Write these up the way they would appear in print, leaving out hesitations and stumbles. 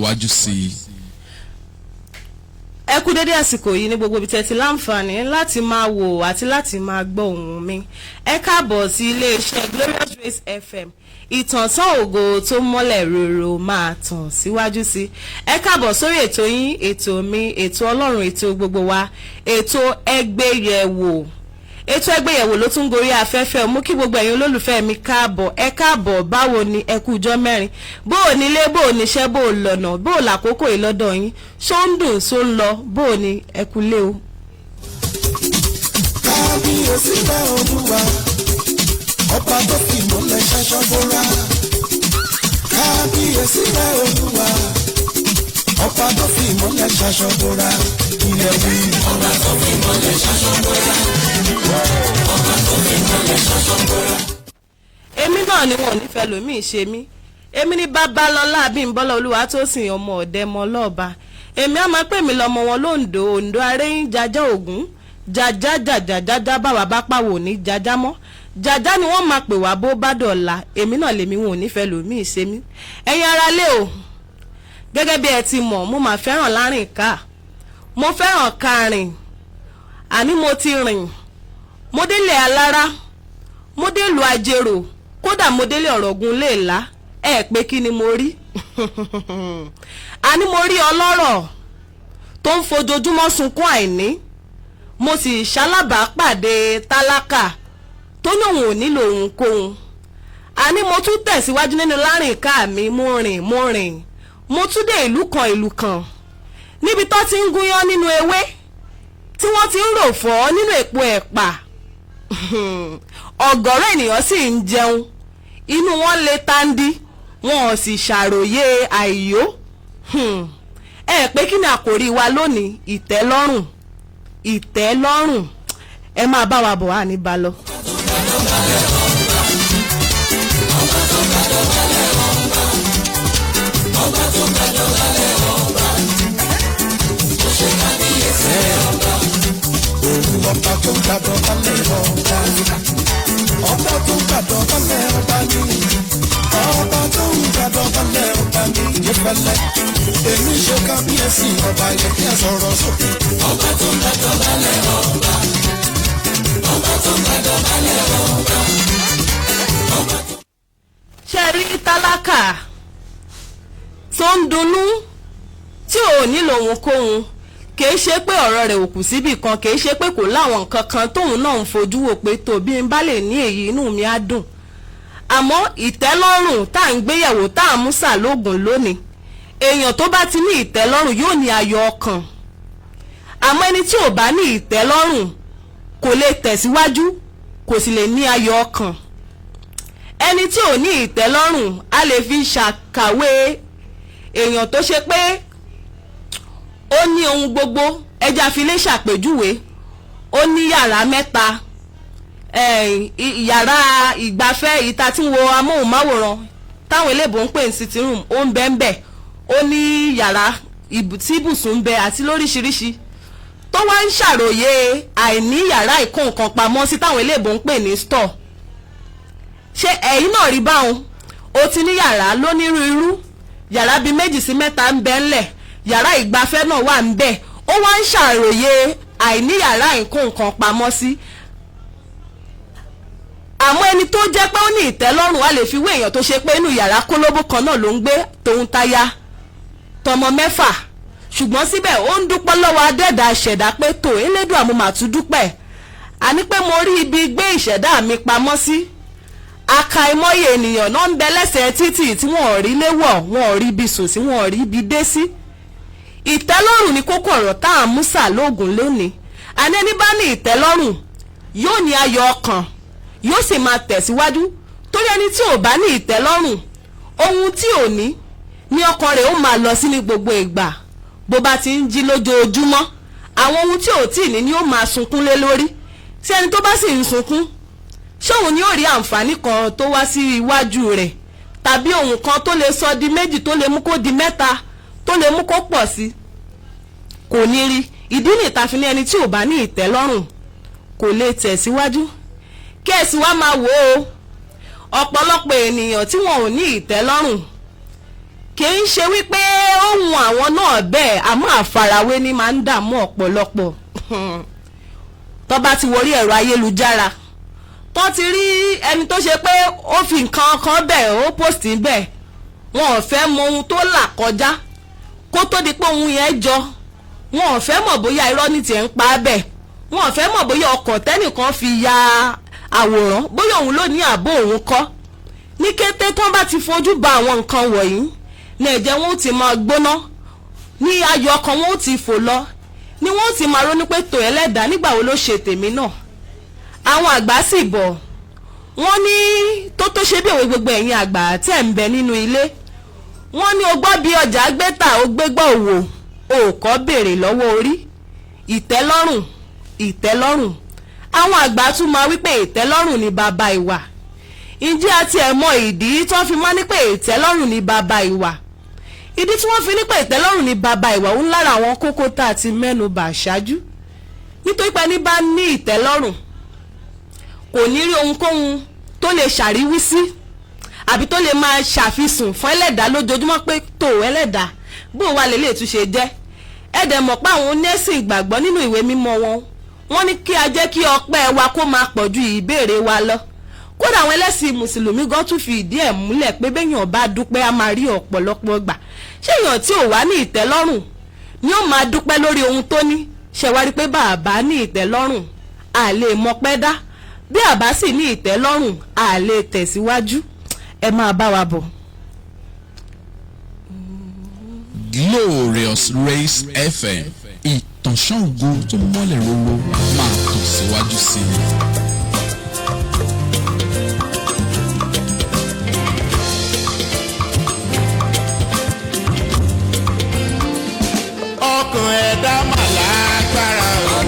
síwájú sí i. Ẹ kú dédé àsìkò yìí ní gbogbo ibi tẹ́ ti láǹfààní láti máa wò àti láti máa gbọ́ ohùn mi. Ẹ káàbọ̀ sí iléeṣẹ́ Glorious Grace FM, ìtànsán ògo tó mọ́lẹ̀ ròrò máa tàn síwájú sí. Ẹ káàbọ̀ sórí ètò yín, ètò mi, ètò Ọlọ́run, ètò gbogbo wa, ètò Ẹgbẹ́yẹ̀wò. Ètò Ẹgbẹ́yẹ̀wò ló tún gorí afẹ́fẹ́. Mú kí gbogbo ẹ̀yin olólùfẹ́ mi káàbọ̀, ẹ káàbọ̀. Báwo ni? Ẹ kú ọjọ́ mẹ́rin. Bó o nílé, bó o níṣẹ́, bó o lọ́nà, bó o làkókò yìí lọ́dọ̀ yín, ṣó ń dùn, ṣó ń lọ, bó o ní? Ẹ kú lé o. Kábíyèsí bá Olúwa, ọba tó fi ìmọ́lẹ̀ ṣaṣọ bóra. Kábíyèsí bá Olúwa, ọba tó fi ìmọ́lẹ̀ ṣaṣọ bóra ilẹ̀ wí. Ọba tó fi ìmọ́lẹ̀ ṣaṣọ bóra. Ọba tó fi ìmọ́lẹ̀ ṣaṣọ bóra. Èmi náà ni wọn ò nífẹ̀ẹ́ lòmíì ṣe mí. Èmi ní Babalọ́lá Abímbọ́lá Olúwatósìn, ọmọ ọ̀dẹ́mọ lọ́ọ̀ba. Èmi á máa pè mí lọ́mọ wọn lóńdó, Òǹdó aréyìn jajá ògún jajá jàjà jájá, báwa bá pàwò ní jajá mọ́ jajá ni wọ́n máa pè wá bó bá dọ̀la. Èmi náà lèmi, wọn ò nífẹ̀ẹ́ lòmíì ṣe mí. Ẹ̀yin ará lé o, gẹ́gẹ́ bí ẹ ti mọ̀, mo máa fẹ́ràn lárìn ká, mo fẹ́ràn kárìn. Àní mo ti rìn, mo délé Alára, mo dé ìlú Ajérò, kódà mo délé Ọ̀rọ̀gùn léèlá. Ẹ pé kí ni mo rí? Àní mo rí ọlọ́rọ̀ tó ń fojoojúmọ́ sunkún àìní, mo sì ṣalábàápàdé tálákà tó ní òun ò nílò ohunkóhun. Àní mo tún tẹ̀síwájú nínú lárìnká mi, mo rìn, mo rìn, mo tún dé ìlú kan, ìlú kan níbi tó ti ń gúnyán nínú ewé, tí wọ́n ti ń rò fọ́ nínú èpo ẹ̀pà. Ọ̀gọ̀rọ̀ ènìyàn sì ń jẹun, inú wọn le tandi, wọn ò sì ṣàròyé àìyó. Ẹ pé kí ni àkòrí wa lónìí? Ìtẹ́lọ́rùn, ìtẹ́lọ́rùn. Ẹ máa bá wa bọ̀ wá ní balọ̀. Òun ọba tó ń gbàdọ̀ balẹ̀ ọba, ọba tó ń gbàdọ̀ balẹ̀ ọba ní, ọba tó ń gbàdọ̀ balẹ̀ ọba ní ìfẹ́lẹ́. Èmi ṣe kábíyèsí ọba yẹ kí ẹ sọ̀rọ̀ sókè. Ọba tó ń gbàdọ̀ balẹ̀ ọba, ọba tó ń gbàdọ̀ balẹ̀ ọba. Ṣe rí tálákà tó ń dunnú tí ò nílò ohunkóhun, kìí ṣe pé ọ̀rọ̀ rẹ̀ ò kù síbì kan, kìí ṣe pé kò láwọn nǹkan kan tóun náà ń fojú wò pé tó bí n bá lè ní èyí, inú mi á dùn. Àmọ́ ìtẹ́lọ́rùn tá à ń gbéyàwó, tá à ń mú sàlóògùn lónìí, èèyàn tó bá ti ní ìtẹ́lọ́rùn yóò ní ayọ̀ ọkàn. Àmọ́ ẹni tí ò bá ní ìtẹ́lọ́rùn kò lè tẹ̀síwájú, kò sì lè ní ayọ̀ ọkàn. Ẹni tí ò ní ìtẹ́lọ́rùn, a lè fi ṣàkàwé èèyàn tó ṣe pé ó ní ohun gbogbo. Ẹja fi lè ṣàpèjúwe: ó ní yàrá mẹ́ta, yàrá ìgbafẹ́ ìta tí ń wo amóhùnmáwòrán táwọn eléèbó ń pè ní sitting room, ó ń bẹ ń bẹ. Ó ní yàrá tí ibùsùn ń bẹ àti lóríṣiríṣi, tó wá ń ṣàròyé àìní yàrá ìkó nǹkan pamọ́ sí táwọn eléèbó ń pè ní store. Ṣé ẹ̀yin náà rí báwọn? Ó ti ní yàrá lónírúurú, yàrá bíi méjì sí mẹ́ta ń bẹ ńlẹ̀, yàrá ìgbafẹ́ náà wà ń bẹ, ó wá ń ṣàròyé àìní yàrá ìkó nǹkan pamọ́ sí. Àmọ́ ẹni tó jẹ́ pé ó ní ìtẹ́lọ́rùn, a lè fi wé èèyàn tó ṣe pé inú yàrá kólóbó kan náà ló ń gbé, tòun táyà tọmọ mẹ́fà, ṣùgbọ́n síbẹ̀ ó ń dúpẹ́ lọ́wọ́ adẹ́dàá ṣẹ̀dá pé tó Elédùà, mo mà tún dúpẹ́, àní pé mo rí ibi gbé ìṣẹ̀dá mi pamọ́ sí. Àkàìmọye ènìyàn náà ń bẹ lẹ́sẹ̀ títì tí wọ́n ò rí léwọ̀, wọ́n ò rí ibi sùn sí, wọ́n ò rí ibi dé sí. Ìtẹ́lọ́rùn ni kókó ọ̀rọ̀ tá à ń mú sàlóògùn lónìí. Àní ẹni bá ní ìtẹ́lọ́rùn yóò ní ayọ̀ ọkàn, yóò sì máa tẹ̀síwájú, torí ẹni tí ò bá ní ìtẹ́lọ́rùn, ohun tí ò ní ní ọkàn rẹ̀ ó máa lọ sí ní gbogbo ìgbà. Bó bá ti ń jí lójoojúmọ́, àwọn ohun tí ò tí ì ní ni ó máa sunkún lé lórí. Tí ẹni tó bá sì ń sunkún, ṣóun ni ó rí àǹfààní kan tó wá sí iwájú rẹ̀, tàbí ohun kan tó lè sọ di méjì, tó lè mú kó di mẹ́ta, tó lè mú kó pọ̀ sí? Kò ní rí. Ìdí nìta fi ní ẹni tí ò bá ní ìtẹ́lọ́rùn kò lè tẹ̀síwájú. Kí ẹ sì wá máa wò ó, ọ̀pọ̀lọpọ̀ ènìyàn tí wọn ò ní ìtẹ́lọ́rùn, kì í ṣe wípé ó wù wọn àwọn náà bẹ́ẹ̀, àmọ́ àfarawé ni máa ń dààmú ọ̀pọ̀lọpọ̀. Tó bá ti wọrí ẹ̀rọ ayélujára, tó ti rí ẹni tó ṣe pé ó fi nǹkan kan bẹ́ẹ̀, ó post bẹ́ẹ̀, wọn ò fẹ́ mọ ohun tó là kọjá kó tó di pé ohun yẹn jọ. Wọn ò fẹ́ mọ̀ bóyá irọ́ ní tiẹ̀ ń pa á bẹ́ẹ̀. Wọn ò fẹ́ mọ̀ bóyá ọkọ̀ tẹ́nìkan fi ya àwòrán, bóyá òun ló ní àbó òun kọ́. Ní kété tán bá ti fojú ba àwọn nǹkan wọ̀nyí ní ẹ̀jẹ̀ wọn ó ti máa gbóná, ní ayọ̀ ọkàn wọn ó ti fò lọ, ni wọn ó ti máa ronú pé tò ẹlẹ́dàá, nígbà wo ló ṣe tèmi náà? Àwọn àgbà sì bọ̀, wọ́n ní tó tó ṣe bí òwe. Gbogbo ẹ̀yin àgbà tẹ̀ ń bẹ nínú ilé, wọ́n ní o gbọ́ bí ọjà gbé tà, ó gbé gbọ́ òwò, o kọ́ béèrè lọ́wọ́ orí. Ìtẹ́lọ́rùn, ìtẹ́lọ́rùn, àwọn àgbà tún máa wípé ìtẹ́lọ́rùn ni bàbá ìwà. Ǹjẹ́ a tiẹ̀ mọ ìdí tí wọ́n fi máa ní pé ìtẹ́lọ́rùn ni bàbá ìwà? Ìdí tí wọ́n fi ní pé ìtẹ́lọ́rùn ni bàbá ìwà ń lára àwọn kókó tá a ti mẹ́nu bà ṣáájú, nítorí pé ẹni bá ní ìtẹ́lọ́rùn kò ní rí ohunkóhun tó lè ṣàríwísí àbí tó lè máa ṣàfisùn fún ẹlẹ́dàá lójoojúmọ́ pé tó ẹlẹ́dàá, bó wà lè lè túnṣe jẹ́. Ẹ dẹ̀ mọ̀ pé àwọn onẹ́sìn ìgbàgbọ́ nínú ìwé mímọ́ wọn, wọ́n ní kí a jẹ́ kí ọpẹ́ wa kó máa pọ̀ ju ìbéèrè wa lọ. Kódà àwọn ẹlẹ́sìn mùsùlùmí gan tún fi ìdí ẹ̀ múlẹ̀ pé béèyàn bá dúpẹ́, á máa rí ọ̀pọ̀lọpọ̀ gbà. Ṣé èèyàn tí ò wá ní ìtẹ́lọ́rùn ni ó máa dúpẹ́ lórí ohun tó ní? Ṣe wá rí pé bàbá ní ìtẹ́lọ́rùn, à lè mọpẹ́ dá. Bí àbá sì ní ìtẹ́lọ́rùn, à lè tẹ̀síwájú. Ẹ máa bá wa bọ̀. Glorious Race FM, ìtànṣán ògo tó mọ́lẹ̀ roro, máa tàn síwájú sí i. Ọkàn ẹ̀dá mà lágbára o.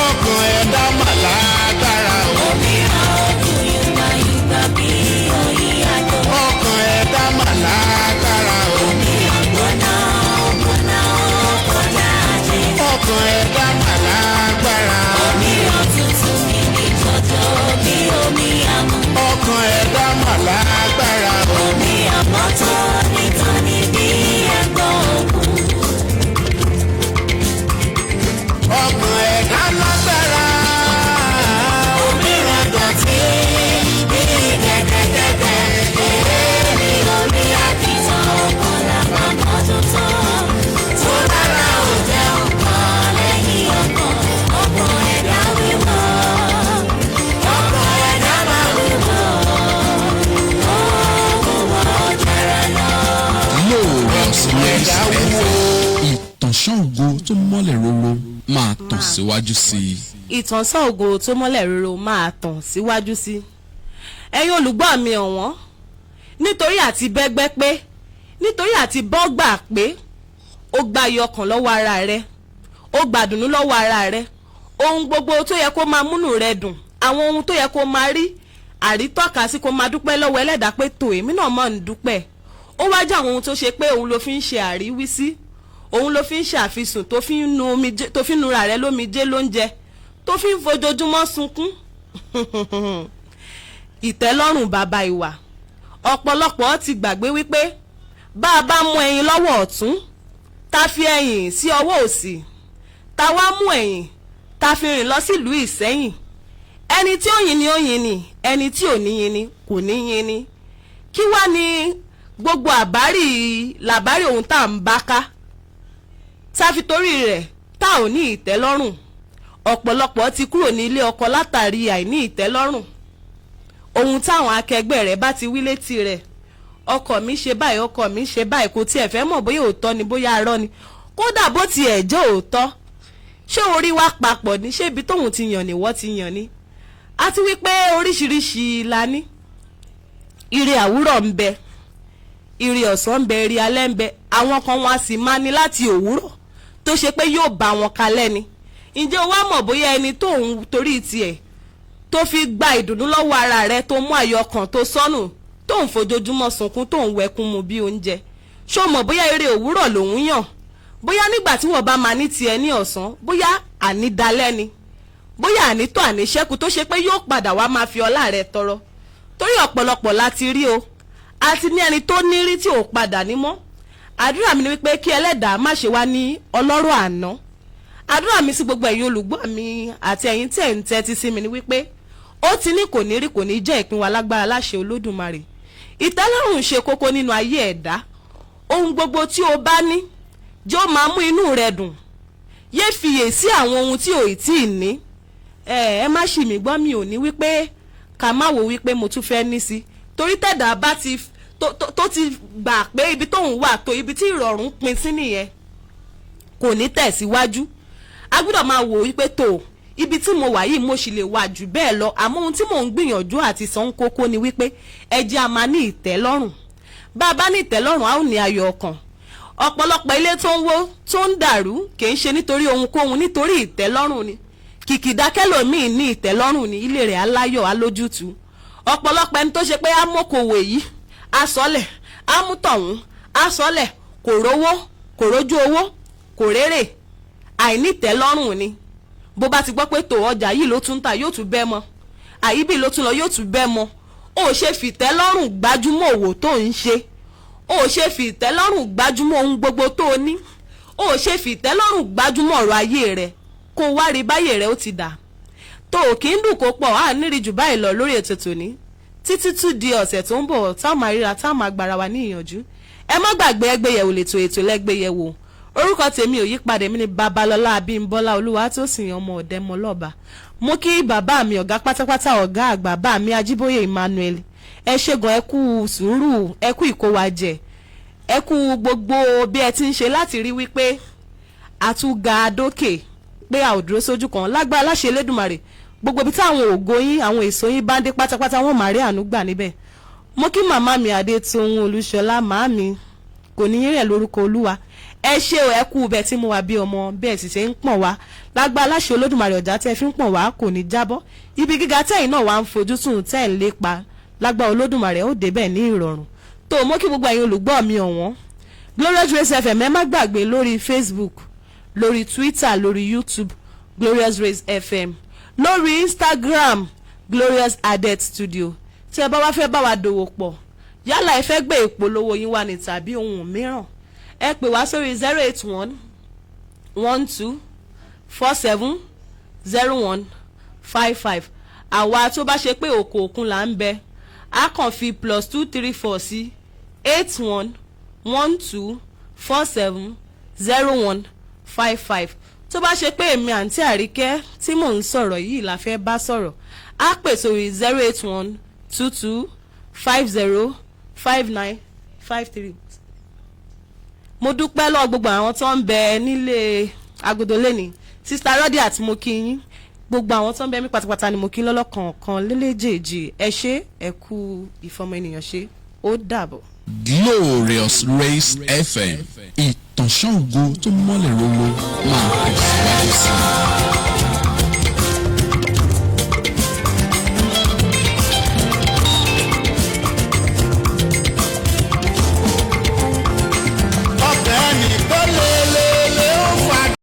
Ọkàn ẹ̀dá mà lágbára o. Ọkàn ẹ̀dá mà lágbára o. Ọkàn ẹ̀dá mà lágbára o. Ọkàn ẹ̀dá mà lágbára o. Ọkàn ẹ̀dá lágbára. Òmíràn dọ̀tí bí kẹ̀kẹ́kẹ́kẹ́. Glorious Race FM, ìtànṣán ògo tó mọ́lẹ̀ roro, máa tàn síwájú sí i. Ìtànṣán ògo tó mọ́lẹ̀ roro máa tàn síwájú sí. Ẹ̀yin olùgbọ́ mi ọ̀wọ́n, nítorí àti bẹ́gbẹ́ pé, nítorí àti bọ́gbà pé, ó gba iyọkàn lọ́wọ́ ara rẹ, ó gba dùnú lọ́wọ́ ara rẹ. Ohun gbogbo tó yẹ kó máa múnú rẹ dùn, àwọn ohun tó yẹ kó máa rí àrítọ́ka sí, kó máa dúpẹ́ lọ́wọ́ ẹlẹ́dàá pé tò èmi náà mọ̀ ń dúpẹ́, ó wá jẹ́ àwọn ohun tó ṣe pé òun ló fi ń ṣe àríwísí, òun ló fi ń ṣe àfisùn, tó fi ń nu omijé, tó fi ń nura rẹ lómijé lóúnjẹ, tó fi ń fojoojúmọ́ sunkún. Ìtẹ́lọ́rùn bàbá ìwà. Ọ̀pọ̀lọpọ̀ ti gbàgbé wípé bá a bá mú ẹyin lọ́wọ́ ọ̀tún, ta fi ẹ̀yìn sí ọwọ́ òsì, ta wá mú ẹ̀yìn, ta fi rìn lọ sílùú Ìsẹ́yìn, ẹni tí ó yin ni ó yin ni, ẹni tí ò ní yin ni kò ní yin ni. Kí wá ní gbogbo àbárí làbárí ohun tá à ń bá ká tá fi torí rẹ̀ tá ò ní ìtẹ́lọ́rùn? Ọ̀pọ̀lọpọ̀ ti kúrò ní ilé ọkọ látàrí àìní ìtẹ́lọ́rùn. Ohun táwọn akẹgbẹ́ rẹ̀ bá ti wí létí rẹ̀, ọkọ mi ṣe báyìí, ọkọ mi ṣe báyìí, kò tiẹ̀ fẹ́ mọ̀ bóyá òótọ́ ni, bóyá arọ́ ni. Kódà bó tiẹ̀ jẹ́ òótọ́, ṣé orí wa papọ̀ ní? Ṣé ibi tóun ti yàn ni wọ́n ti yàn ni? Àti wípé oríṣiríṣi la ní. Ire àwúrọ̀ ń bẹ, ire ọ̀sán ń bẹ, ire alẹ́ ń bẹ. Àwọn kan wọn a sì máa ní láti òwúrọ̀ tó ṣe pé yóò bá wọn kalẹ̀ ni. Ǹjẹ́ o wá mọ̀ bóyá ẹni tó ń torí tiẹ̀ tó fi gba ìdùnnú lọ́wọ́ ara rẹ, tó mú ayọ̀ ọkàn tó sọnù, tó ń fojoojúmọ́ sunkún, tó ń wẹkún mu bí oúnjẹ, ṣó mọ̀ bóyá eré òwúrọ̀ lòún yàn? Bóyá nígbà tí wọ́n bá máa ní tiẹ̀ ní ọ̀sán, bóyá ànídalẹ́ ni, bóyá ànító àníṣẹ́kù tó ṣe pé yóò padà wá máa fi ọlá rẹ tọrọ. Torí ọ̀pọ̀lọpọ̀ la ti rí o. Àti ní ẹni tó ní rí tí ò padà ní mọ́. Àdúrà mi ni wípé kí ẹlẹ́dàá má ṣe wá ní ọlọ́rọ̀ àná. Àdúrà mi sí gbogbo ẹ̀yin olùgbọ́ mi àti ẹ̀yin tí ẹ̀ ń tẹ́tí sí mi ni wípé ó ti ní kò ní rí, kò ní jẹ́ ìpín wa lágbára láṣẹ Olódùmarè. Ìtẹ́lọ́rùn ṣe kókó nínú ayé ẹ̀dá. Ohun gbogbo tí o bá ní jẹ́ ó máa mú inú rẹ dùn. Yé fiyè sí àwọn ohun tí o ì tí ì ní. Ẹ má ṣì mí gbọ́, mi ò ní wípé ká má wò wípé mo tún fẹ́ ní sí, torí tẹ̀dá bá ti tó ti gbà pé ibi tóun wà tó ibi tí ìrọ̀rùn pin sí nìyẹn, kò ní tẹ̀síwájú. A gbọ́dọ̀ máa wò wípé tó ibi tí mo wà yìí, mo sì lè wà jù bẹ́ẹ̀ lọ. Àmọ́ ohun tí mò ń gbìyànjú àti sọ ń kókó ni wípé ẹ jẹ́ a máa ní ìtẹ́lọ́rùn. Bá a bá ní ìtẹ́lọ́rùn, a ó ní ayọ̀ ọkàn. Ọ̀pọ̀lọpọ̀ ilé tó ń wó, tó ń dàrú, kì í ṣe nítorí ohunkóhun, nítorí ìtẹ́lọ́rùn ni. Kìkìdá kẹlòmíì ní ìtẹ́lọ́rùn ní, ilé rẹ̀ aláyọ̀ alójútu. Ọ̀pọ̀lọpọ̀ ẹni tó ṣe pé amókòwò èyí asọ́lẹ̀, amútọ̀hún asọ́lẹ̀, kò rówó, kò rójú owó, kò rérè, àìnítẹ́lọ́rùn ni. Bó bá ti gbọ́ pé tò ọjà yìí ló tún ń tà, yóò tún bẹ́ mọ́, àyíbí ló tún lọ, yóò tún bẹ́ mọ́. Ó ṣe fìtẹ́lọ́rùn gbájúmọ́ òwò tó ń ṣe, ó ṣe fìtẹ́lọ́rùn gbájúmọ́ ohun gbogbo tó o ní, ó ṣe fìtẹ́lọ́rùn gbájúmọ́ ọ̀rọ̀ ayé rẹ̀, kó wá rí báyé rẹ̀ ó ti dà tó o kì í dùn kó pọ̀. Á nírí jù báyìí lọ lórí ètò tòní títí tún di ọ̀sẹ̀ tó ń bọ̀, táwọn máa ríra, táwọn máa gbára wa ní ìyànjú. Ẹ má gbàgbé, ẹgbẹ́yẹ̀wò lètò, ètò lẹ́gbẹ́yẹ̀wò. Orúkọ tèmi ò yípadà, èmi ni Babalọ́lá Abímbọ́lá Olúwatósìn ọmọ Ọ̀dẹ́mọlọ́ba. Mo kí bàbá mi ọ̀gá pátápátá, ọ̀gá àgbà, bá mi Ajíbóyè Emmanuel. Ẹ ṣègùn, ẹ kú sùúrù, ẹ kú ìkówájẹ, ẹ kú gbogbo bí ẹ ti ń ṣe láti rí wípé àtúgà dókè, pé a ò dúró sójú kan. Lágbára láṣẹ Elédùmarè, gbogbo ibi táwọn ògo yín, àwọn èso yín bá ń dé pátápátá, wọn máa rí àánú gbà níbẹ̀. Mo kí màmá mi Adétóhun Olúṣọlá, màámi kò ní rẹ̀ lórúkọ Olúwa. Ẹ ṣé o, ẹ kú bẹ́ẹ̀ tí mo wà bí ọmọ bẹ́ẹ̀ sì ṣe ń pọ̀n wá. Lágbára láṣẹ Olódùmarè, ọ̀já tẹ́ fi ń pọ̀n wá kò ní jábọ́. Ibi gíga tẹ́yìn náà wà ń fojú sùn, tẹ́ ń lépa, lágbára Olódùmarè, ó débẹ̀ ní ìrọ̀rùn. Tó mo kí gbogbo ẹ̀yin olùgbọ́ mi ọ̀wọ́n Glorious Race FM. Ẹ má gbàgbé, lórí Facebook, lórí Twitter, lórí YouTube, Glorious Race FM, lórí Instagram, Glorious Adet Studio. Tí ẹ bá wá fẹ́ bá wa dòwò pọ̀, yálà ẹ fẹ́ gbé ìpolówó yín wá ní tàbí ohun mìíràn, ẹ pè wá sórí 08112470155. Àwa tó bá ṣe pé òkò òkun là ń bẹ, a kàn fi +234 sí 8112470155. Tó bá ṣe pé èmi àǹtí Àríkẹ́ tí mò ń sọ̀rọ̀ yìí la fẹ́ bá sọ̀rọ̀, á pè sórí 08122505953. Mo dúpẹ́ lọ́wọ́ gbogbo àwọn tó ń bẹ nílé agodo lẹ́ni. Sister Rọ́dí àti mo kí yín, gbogbo àwọn tó ń bẹ mí pátápátá ni mo kí lọ́lọ́kọ̀ọ̀kan lélẹ́jèèjì. Ẹ ṣé, ẹ kú ìfọmọ ènìyàn ṣe. Ó dàbọ̀. Glorious Race FM, ìtànṣán ògo tó mọ́lẹ̀ roro, máa tẹ̀síwájú sí i.